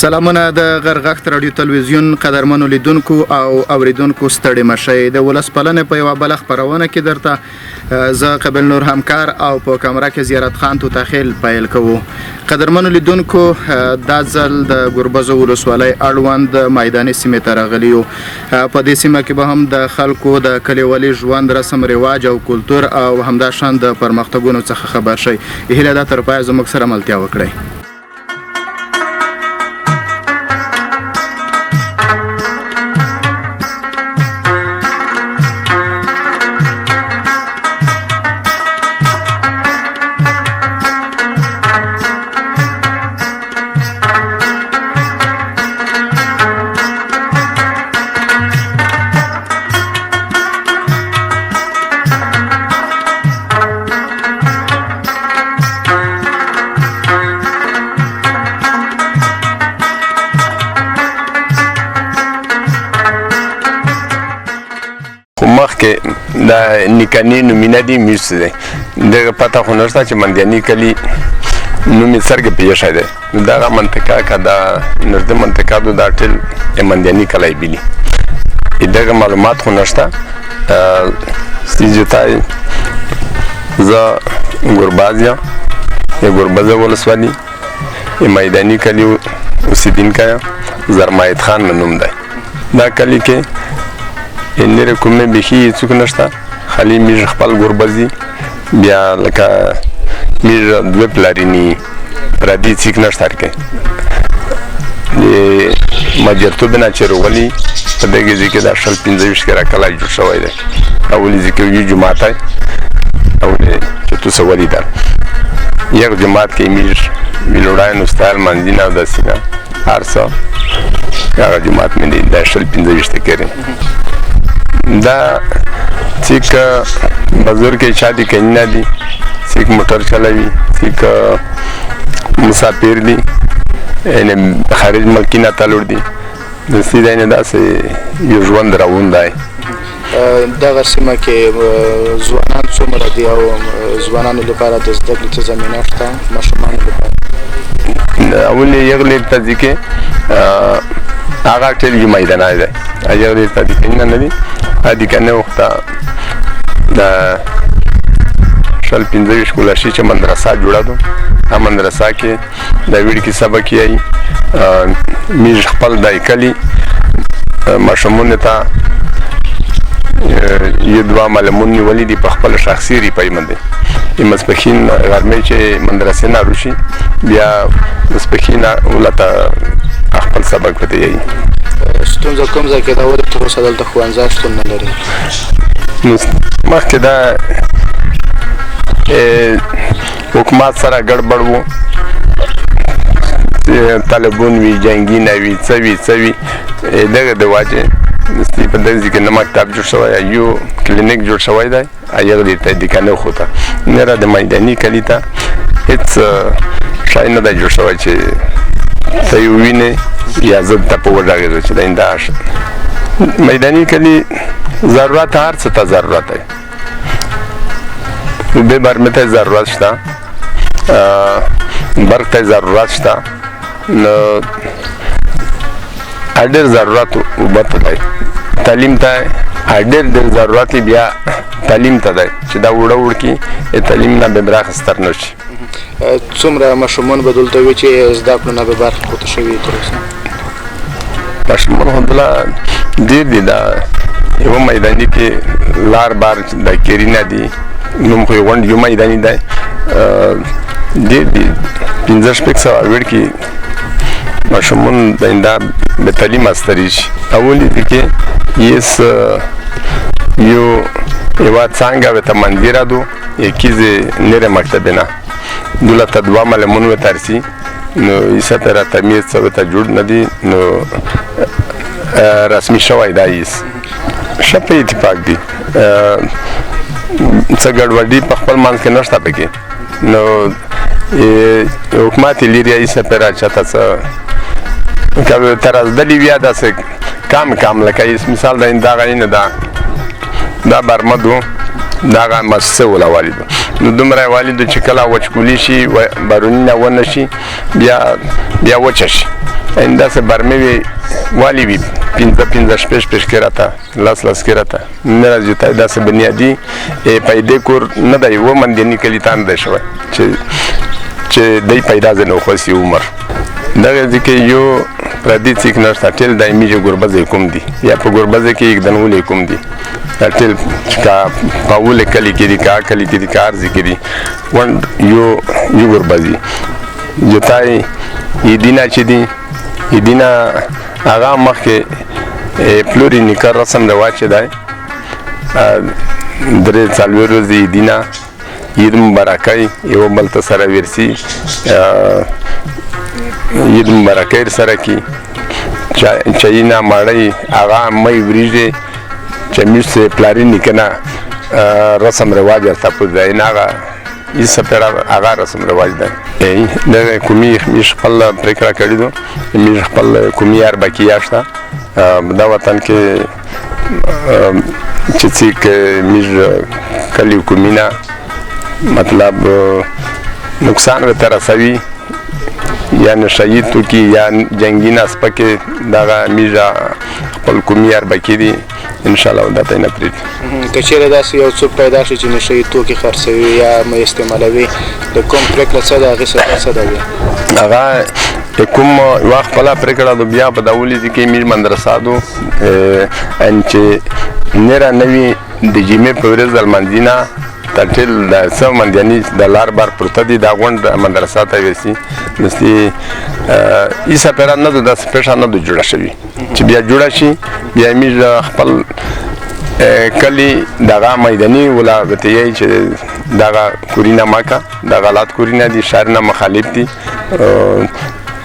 سلامونه د غرغښت رادیو تلویزیون قدرمنو لیدونکو او اوریدونکو، ستړي مشه. د ولس پالنې په یوه بله خپرونه کې درته زه قبل نور همکار او په کمره کې زیارت خان توتاخیل پیل کوو. قدرمنو لیدونکو، دا ځل د ګربزو ولسوالۍ اړوند میداني سیمې ته راغلي یو. په دې سیمه کې به هم د خلکو د کلیوالي ژوند، رسم رواج او کلتور او همداشان د پرمختګونو څخه خبر شئ. هیله ده تر پایه زموږ سره ملتیا وکړئ. خو مخکې د نیکنې نومینه دی میوس دی، دغه پته خو نشته چې مندیاني کلي نوم یې څرګه پیښی دی. نو دغه منطقه که دا نږدې منطقه ده، دا ټول یې مندیاني کلی بولي. دغه معلومات خو نشته. سیجتای زه ګرباز یم، د ګربزه ولسوالي میداني کلي اوسېدونکی یم. زرماید خان مې نوم دی. دا کلي کې نری کومې بیخي هېڅوک نشته، خالي میږ خپل ګربز دي. بیا لکه میږ دوه پلاریني پردي څیک نشته کې د مجرتوب نه چې راغلي په دغه ځای کې دا 20 25 کې راکلی جوړ شوی دی. اولې ځای کې یو جومات دی او چې تاسو ولیدل یو جومات کې میږ ویلوړاینو ستایل منځینه او داسې نه هر څه هغه جومات مې دی دا 20 25 کېږي. دا څوک بازار کې چا دي کني نه دي، څوک موټر چلوي، څوک مسافر دي، یعنې خارج ملکي نه تلور دي. داسې دی نه داسې یو ژوند روان دی. دغه سیمه کې ځوانان څومره دي او ځوانانو لپاره د زده کړې څه زمینه شته ماشومانو لپاره؟ اولې یغلې ته ځي کې هغه ټول یو میدان دی. یغلې ته ځي کې نه دي ا دې کنه وخته د 20 25 کله شي چې مدرسه جوړه ده. هغه مدرسه کې د ویډ کې سبق یې میږ خپل دای کلی ماشومانو ته یو دوه معلمون نیولي دي په خپل شخصي ریپۍ باندې. ماسپښین غرمې چې مدرسې نه روشي بیا ماسپښین ولته خپل سبق پته یې. ستونزه کوم ځای کې ده؟ ولې تر اوسه دلته ښوونځی شتون نه لري؟ مخکې دا حکومت سره ګډوډ وو، طالبون وي، جنګي نه وي، څه وي څه وي، دغه د وجې په دغه ځای کې نه مکتب جوړ شوی، یو کلینیک جوړ شوی دی. هغه دې ته د کنه خو ته نه د میداني کلي ته هېڅ شی نه دی جوړ شوی چې ته یې ووینې یا زه ته په وغږېږم چې دا میداني کلي ضرورت هر څه ته ضرورت دی. اوبه برمې ته ضرورت شته، برق ته ضرورت شته، نو ډېر ضرورت اوبه ته دی. تعلیم ته ډېر ډېر ضرورت بیا تعلیم ته دی چې دا وړه وړکي تعلیم نه به برخه ستر نه شي. څومره ماشومان به دلته وي چې زده کړو نه به برخه پورته شوي تر اوسه؟ ماشومان خو دله ډېر دي. دا یوه میداني کې لار بار د کېري نه دي، نوم خو یې غونډ یو میداني دی، ډېر دي. 500 600 وړکي ماشومان د اینده به تعلیم استري شي. اولې دي کې یس یو یوه څانګه ورته مندیره دو یکیزې نری مکتبې نه دلته دوه معلمون ورته رسي، نو ایسه ته راته میز څه ورته جوړ نه دي، نو رسمي شوی دا ایس ښه په اتفاق دي. څه ګډوډي په خپل منځ کې نشته پکې. نو حکومت یې لرې ایسه پرې راچته څه که ورته رسېدلي بیا داسې کم کم لکه ایس مثال د دغه نه ده دا برمه دو دغه مسجد ولا والي دو نو دومره والي دو چې کله وچکولي شي، بارونونه ونه شي، بیا وچه شي. ان داسې برمې وي والي وي، پنځه پنځه شپږ شپږ کراته، لس لس کراته نه راځي. ته داسې بنیادي پیدې کور نه دی، و مندیني کلي ته نه دی شوی چې دی پیدا ځنې وخوسي عمر. دغه ځکه یو پردي څیک نشته، ټول دایمي چې ګربزې کوم دي یا په ګربزې کې یکدنولې کوم دي، دا ټول چې کا په اولې کلي کې دي، کا کلي کې دي، کا هر ځای کې دي، ونډ یو ګربزي جتای یدینا چې دي، یدینا هغه مخکې پلوري نیکه رسم رواج چې دی، درې څلوېښت ورځې یدینا عید مبارکۍ یو بل ته سره ورسي، عید مبارکۍ سره کی چاینا مړۍ هغه مې وریژې چې موږ سه پلاري نیکه نه رسم رواج ورته پوه دی، نه هغه هېڅ پیړه هغه رسم رواج دی. دغه کومي موږ خپل پرېکړه کړې ده، موږ خپل کومي اربکي شته دا وطن کې چې څوک موږ کلي کومي نه مطلب نقصان ورته رسوي یا نشه توکي یا جنګي نه سپکې، دغه موږ خپل کومي اربکي دي ان شاء الله دا ته نه پرېږدي. که چېرې داسې یو څوک پیدا شي چې نشه یي توکي خرڅوي یا مې استعمالوي، د کوم پرېکړه څه ده، هغې سزا څه ده بیا؟ هغه کوم یوه خپله پرېکړه ده، بیا په دا ولي کې موږ مدرسه دو ان چې نره نوي د جمعې په ورځ لمانځي نه ټول د څه مندیاني د لار بار پرته دي، دا غونډ مدرسه ته ویسي نسي ایسه پیرا نه ده، داسې پېښه نه ده جوړه شوې چې بیا جوړه شي، بیا موږ خپل کلي دغه میداني ولا ورته یې چې دغه کورینه مکه، دا غلط کورینه دي، شهر نه مخالف دي،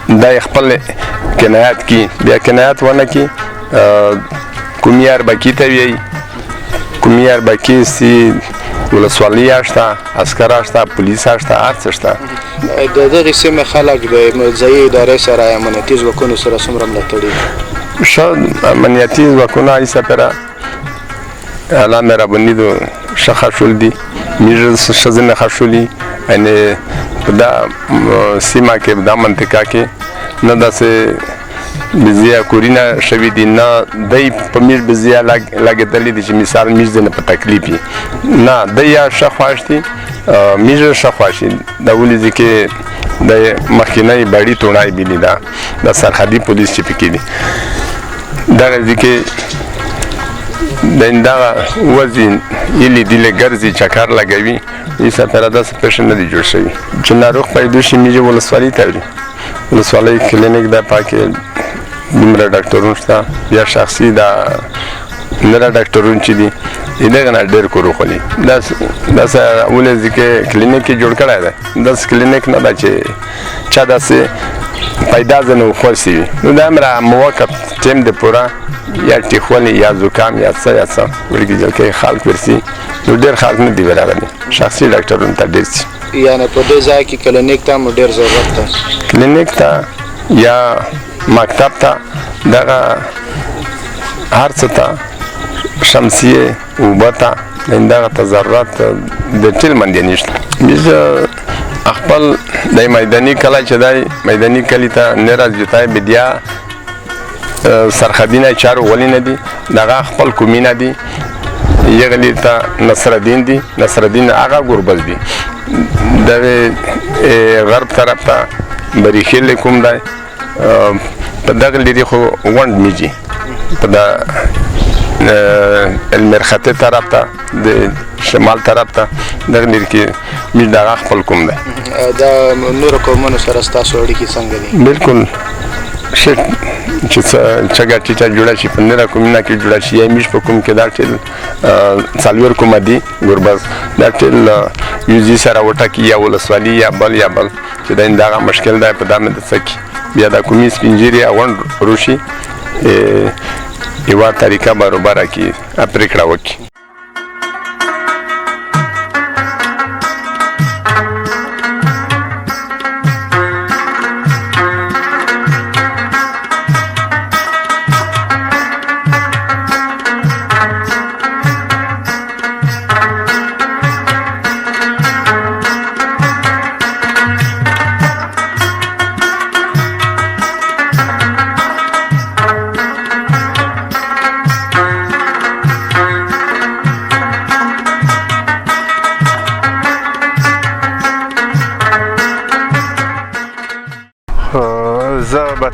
دا یې خپل کنایات کی، بیا کنایات ونه کی کومي اربکي ته ویي، کومي اربکي سي ولسوالۍ شته، عسکر شته، پولیس شته، هر څه شته. د دغې سیمې خلک د ځایي ادارې سره یا امنیتي ځواکونو سره څومره ملاتړي دي؟ ښه امنیتي ځواکونه ایسه پیره الله مهرباني دو ښه خښول دي، موږ ښځې نه خښولي، یعنې په دا سیمه کې په دا منطقه کې نه داسې بزیا کورینه شوي دي، نه دی په موږ بزیا لګېدلې دي چې مثال موږ ځنې په تکلیف یي، نه دی یا ښه خوښ دي، موږ ښه خوښ دي. دا ولې ځکه د مخکینۍ بړي توڼای بیلي ده، د سرحدي پولیس چې پکې دي، دغه ځکه د دغه وځي یلي دي ګرځي چکر لګوي، هېڅ سره داسې پېښه نه دي جوړ شوي. چې ناروغ پیدا شي موږ ولسوالۍ ته وړي، ولسوالۍ کلینیک ده پاکې دومره ډاکټرون شته، یا شخصي دا نره ډاکټرون چې دي دغه نه ډېر کور وخوري. داسې ولې ځکه کلینیک یې جوړ کړی دی، داسې کلینیک نه ده چې چا داسې پیدا ځنې وخوسي وي، نو دا همره موقت ټیم د پوره یا ټیخولې یا زکام یا څه یا څه وړکې جلکې خلک ورسي، نو ډېر خلک نه دي ورغلي، شخصي ډاکټرونو ته ډېر سي. یعنې په دې ځای کې کلینیک ته مو ډېر ضرورت دی؟ کلینیک ته یا مکتب ته دغه هر څه ته شمسیې اوبه ته دغه ته ضرورت د ټول مندې نشته. موږ خپل د میداني کلی چې دی میداني کلي ته نه راځي، جتای بدیا سرحدي نه چارو غلي نه دي، دغه خپل کومي نه دي، یغلي ته نصرالدین دي، نصرالدین هغه ګربز دي، دغه غرب طرف ته بریخیل کوم دی، په دغه لرې خو غونډ میږي، په دا المرخطې طرف ته د شمال طرف ته دغه لرې کې موږ دغه خپل کوم دی. د نورو قومونو سره ستاسو اړیکې څنګه دي؟ بالکل ښه چې څه چګه ټیټه جوړه شي، په نره کومینه کې جوړه شي، یا موږ په کوم کې دا ټول څلور کومه دي ګربز، دا ټول یو ځای سره وټاکي، یا ولسوالي یا بل یا بل چې دا دغه مشکل دی په دا مې د څه کې بیا دا کومي سپین ږیري غونډ روشي یوه طریقه برابره کړي، پرېکړه وکړي.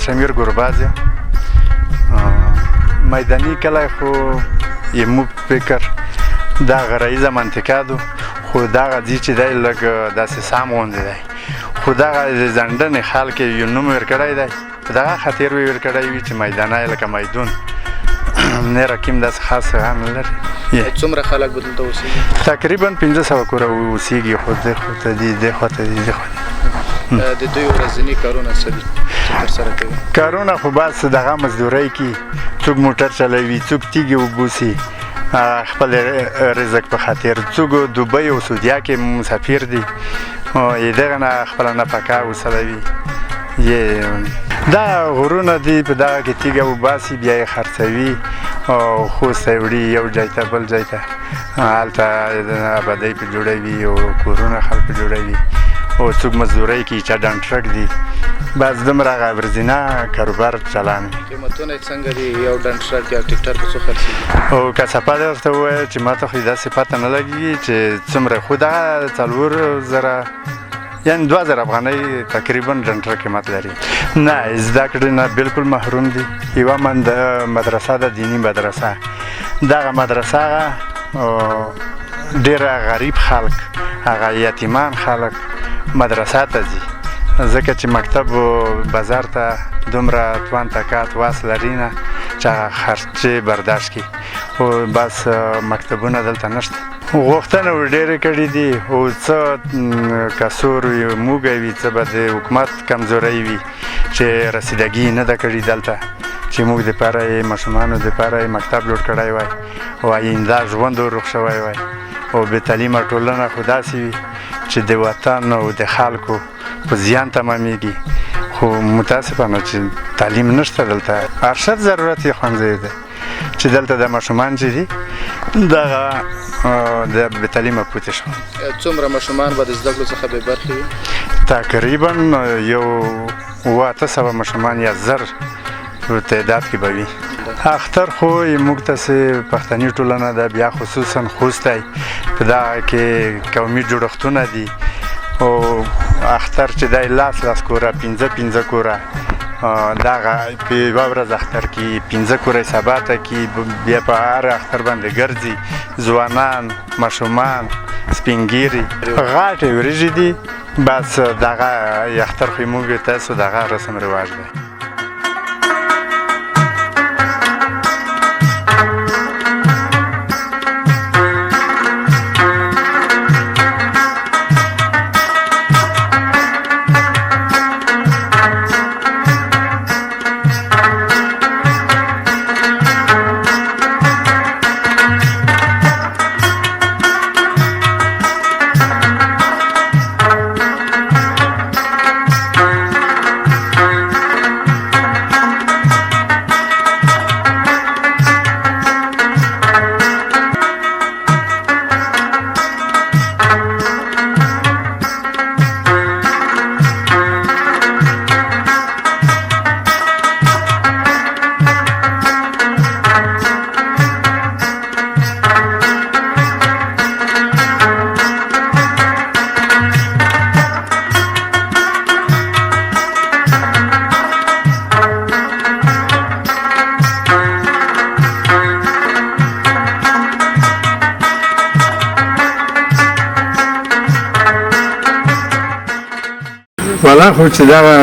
شمیر ګرباز یم. میداني کلی خو یې موږ فکر دا غریزه منطقه ده، خو دغه ځای چې دی لږ داسې سم غوندې دی، خو دغه د ځنډنې خلک یې یو نوم ورکړی دی، په دغه خاطر یې ورکړی وي چې میدانه لکه میدون نه رقم داسې خاص غم نه لري. څومره خلک به دلته اوسېږي؟ تقریبا 500 کوره اوسېږي، خو دې خوا ته دي، دې خوا ته دي، دې خوا ته. د دوی ورځني کارونه څه دي چې ترسره کوي؟ کارونه خو بس دغه مزدورۍ کې، څوک موټر چلوي، څوک تیږې وبوسي خپل رزق په خاطر، څوک دوبۍ او سعودیا کې مسافر دي یې دغه نه خپله نفقه وصلوي. دا غرونه دي، په دغه کې تیږه وباسي، بیا یې خرڅوي او خوست ته یې وړي، یو ځای ته بل ځای ته، هلته ابادۍ په جوړوي او کورونه خلک په جوړوي، او څوک مزدورۍ کوي، چا ډنډ دي، بس دومره هغه ورځینه کاروبار چلان وي. قیمتونه یې څنګه دي؟ یو ډنډ ټرک یا ټریکټر په څو خرڅېږي؟ او که صفا درته ووایه چې ما ته خو داسې پته نه لګېږي چې څومره، خو دغه 4000 یعنی 2000 افغانۍ تقریبا ډنډ ټرک قیمت لري. نه زده کړې نه بالکل محروم دي. یوه مدرسه ده، دیني مدرسه، دغه مدرسه ډېره غریب خلک، هغه یتیمان خلک مدرسه ته ځي، ځکه چې مکتب بازار ته دومره توان طاقت واس لري نه چې هغه خرچې برداشت کړي، خو بس مکتبونه دلته نشته. غوښتنه ور ډېرې کړې دي، او څه کسور وي، موږی وي، څه به د حکومت کمزوري وي چې رسیدګي نه ده کړې دلته، چې موږ دپاره یې ماشومانو دپاره یې مکتب جوړ کړی وای او آینده ژوند ور شوی وای. او بې تعلیمه ټولنه خو داسې وي چې د وطن او د خلکو په زیان تمامېږي، خو متاسفانه چې تعلیم نشته دلته. ارشد ضرورت یې ښوونځی دی چې دلته د ماشومان چې دي دغه د بې تعلیمه پاتې شو. څومره ماشومان به د زده کړو څخه بې برخې وي؟ تقریبا یو 800 ماشومان یا 1000 په تعداد کې به وي. اختر خو موږ ته چې پښتني ټولنه ده، بیا خصوصا خوست دی، په دغه کې قومي جوړښتونه دي، او اختر چې دی لاس لاس کوره، 5 5 کوره، دغه په یوه ورځ اختر کې 5 کوره سبا ته کې، بیا په هر اختر باندې ګرځي، ځوانان، ماشومان، سپینګیري، غاټې وریجې دي. بس دغه اختر خو موږ تاسو دغه رسم رواج دی. والا خو چې دغه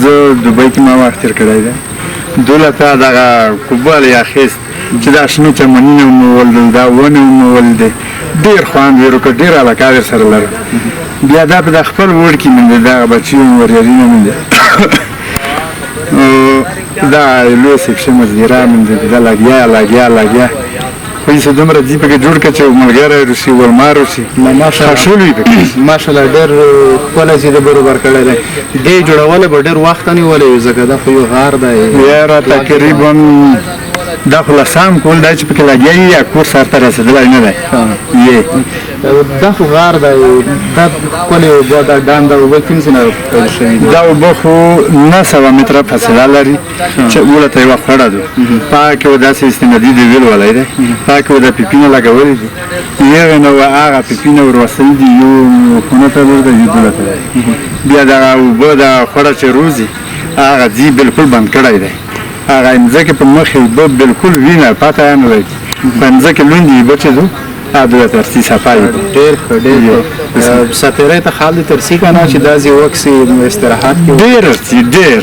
زه دوبۍ کې ما وخت تېر کړی دی، دولته دغه کوبال یې اخیست چې دا شنه چمنونه مو ولیدل، دا ونې مو ولیدې، ډېر خوند یې وکړ، ډېر علاقه ورسره لرم. بیا دا په خپل وړ کې مې دی، دغه بچي مې ورېرینه مې دی، دا لوی صاحب ښه مزدیران مې دی، دا لګیا لګیا لګیا، خو یې دومره ځي پکې جوړ کړه چې ملګری رسي، ولمار رسي، خښول وي پکې. ماشاءالله ډېر ښکلی ځای دی برابر کړی دی. دې جوړولی به ډېر وخت نیولی وي، ځکه دا خو یو غار دی. یاره تقریبا دا خو لا سم کول دی چې پکې لګیا یي، یا کور سر ته رسېدلی نه دی. دا خو غار دی، دا ښکلې اوبه، دا ډنډ، دا اوبه کوم ځای نه پیدا شوي دي؟ دا اوبه خو 900 متره فاصله لري چې اوله ته یوه خړه ده، په هغه کې داسې استنادي دیوال ولی دی، په هغه کې دا پیپونه لګولي دي، یغې نه هغه پیپونه وروستلي دي، یو خونه ته ورته، یو دله ته. بیا دغه اوبه دغه خړه چې روزي هغه ځي بالکل بند کړی دی. هغه مځکې په مخ اوبه بالکل وینه پاته نه لګي، په مځکې لوندې اوبه چې دو دوی ترسي صفا وي. ډېر ښه، ډېر ښه. ساتېرۍ ته خال دې ترسي که نه چې دا ځای وکسي استراحت کې؟ ډېر ارسي، ډېر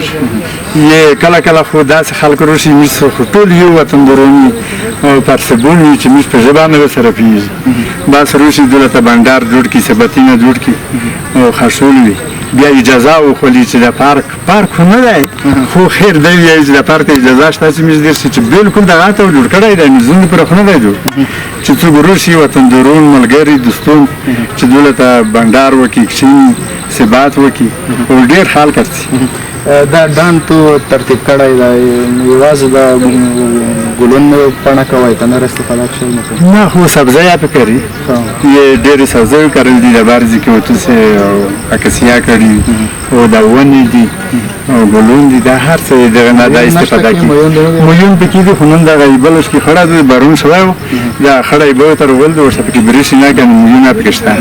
یې. کله کله خو داسې خلک روشي موږ خو ټول یو وطن دروني او پرسبون وي چې موږ په ژبه نه سره پوهېږي. بس روشي دلته بنډار جوړ کړي، سبتینه جوړ کړي او خشول وي. بیا اجازه وخولي چې د پارک، پارک خو نه دی خو خیر دی، وایي چې د پارک اجازه شته چې موږ درشي چې بالکل دغه ته جوړ کړی دی، موږ لپاره خو نه دی جوړ چې څوک روشي وطن درون ملګري دوستون چې دلته بنډار وکړي، کښېني، ثبات وکړي او ډېر خلک ارڅي. دا ډانډ تو ترتیب کړی دی، یوازې د ګلونو پڼه کوی که نور استفاده کښې نه کوي؟ نه، خو سبزی یې په کري، یې ډېرې سبزۍ کرل دي. د بار ځي کې وتوسې او اکسیا کړي او دا ونې دي او ګلون دي، دا هر څه یې دغه نه دا استفاده کوي. میون پکې دي، خو نن دغه بلش کې خړه ده، بارون شوی و، دا خړه یې به تر ول د ورسره پکې برېښي نه که میونه پکې شته.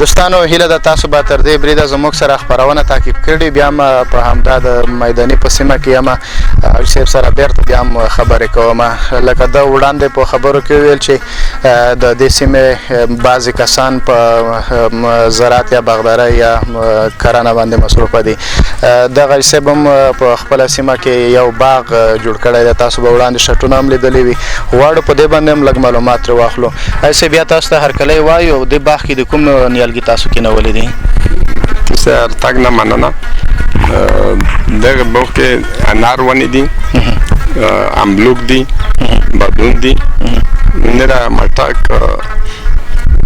دوستانو، هیله ده تاسو به تر دې بریده زموږ سره خپرونه تعقیب کړي. بیا ما په همدا د میداني په سیمه کې یم، حاجي صاحب سره بیرته بیا هم خبرې کوم. لکه ده وړاندې په خبرو کې وویل چې د دې سیمې بعضې کسان په زراعت یا باغدارۍ یا کرنه باندې مصروفه دي. دغه حاجي صاحب هم په خپله سیمه کې یو باغ جوړ کړی دی، تاسو به وړاندې شټونه هم لیدلي وي. غواړو په دې باندې هم لږ معلومات ترې واخلو. حاجي صاحب، بیا تاسو ته هرکلی وایو. دې باغ کې د کوم نیالګي تاسو کېنولي دي؟ تاسو تګ نه مننه. دغه باغ کې انار ونې دي، املوک دي، بادون دي، نره مټک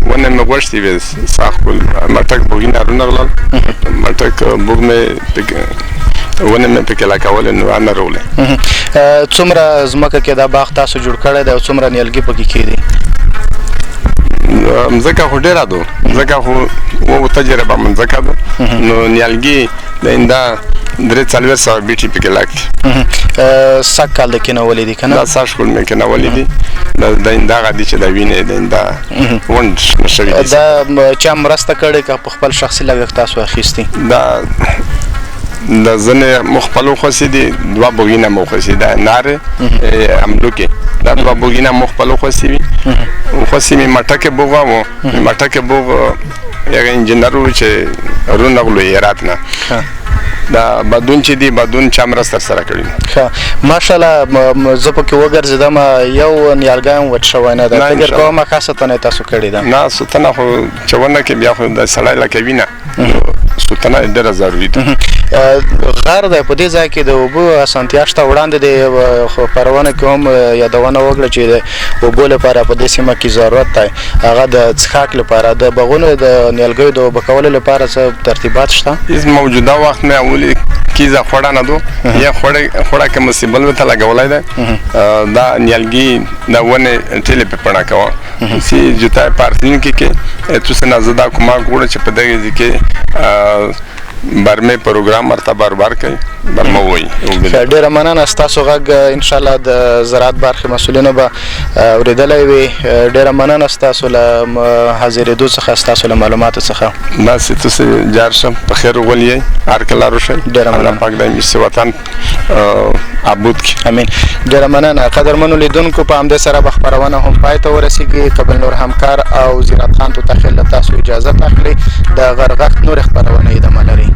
ونه مې غوښتې وې ساخ کول. مټک بوګي نارونه غلل، مټک بوګ مې ونه مې پکې لګولې نو نه رولې. څومره ځمکه کې دا باغ تاسو جوړ کړی دی او څومره نیالګي پکې کېدي؟ مځکه خو ډېره ده، مځکه خو و تجربه مځکه ده، نو نیالګي د اینده 43 400 بیټي پکې لاګ دي. سږ کال د کېنولې دي که نه؟ دا سږ کال مې کېنولې دي. د اینده هغه دي چې د وینې د اینده ونډ شنه شوي دي. دا چا مرسته کړې که په خپل شخصي لګښت تاسو اخیستي؟ دا د ځینې مو خپل وخوسي دي، دوه بوګینه مو خوسي، د انار املوکې دا دوه بوګینه مو خپل وخوسي وي. خوسي مې مټکې بوغه و، مټکې بوغ یو انجینر و چې رونغلو هرات نه. دا بدون چې دی بدون چا مرسته سره کړې. ښه، ماشاءالله. زه پکې وګرځېدم، یو نیالګی هم وچ شوی نه دی. فکر کوم ښه ساتنه یې تاسو کړې ده. نه، ساتنه خو چې ونه کې بیا خو د سړی لکه وینه، ساتنه یې ډېره ضروري ده. غر دی، په دې ځای کې د اوبو اسانتیا شته؟ وړاندې د خپرونه کې هم یادونه وکړه چې د اوبو لپاره په دې سیمه کې ضرورت دی، هغه د څښاک لپاره، د باغونو د نیالګیو د اوبه کولو لپاره څه ترتیبات شته؟ هیڅ موجوده وخت مې اولي کیزه خوړه نه دو یا خوړه کې مصیبل ته لګولای دی. دا نیالګي دا ونې ټیلې په پڼه کوه چې جوتا پارتین کې کې تاسو نه زه دا کومه ګوړه چې په دغه ځای کې برمه پروګرام ورته برابر کړي، برمه وایي. ډېره مننه، ستاسو غږ ان شاء الله د زراعت برخې مسؤلینو به اورېدلی وي. ډېره مننه ستاسو له حاضرېدو څخه، ستاسو له معلوماتو څخه. بس تاسو جار شم، په خیر وغولیئ، هر کله روشئ. ډېره مننه. الله پاک دې مې وطن ابود کړي. امین. ډېره مننه قدرمنو لیدونکو، په همدې سره به خپرونه هم پای ته ورسېږي. قبل نور همکار او زیرات خان توتاخیل له تاسو اجازه اخلي. د غرغښت نورې خپرونې ادامه لري.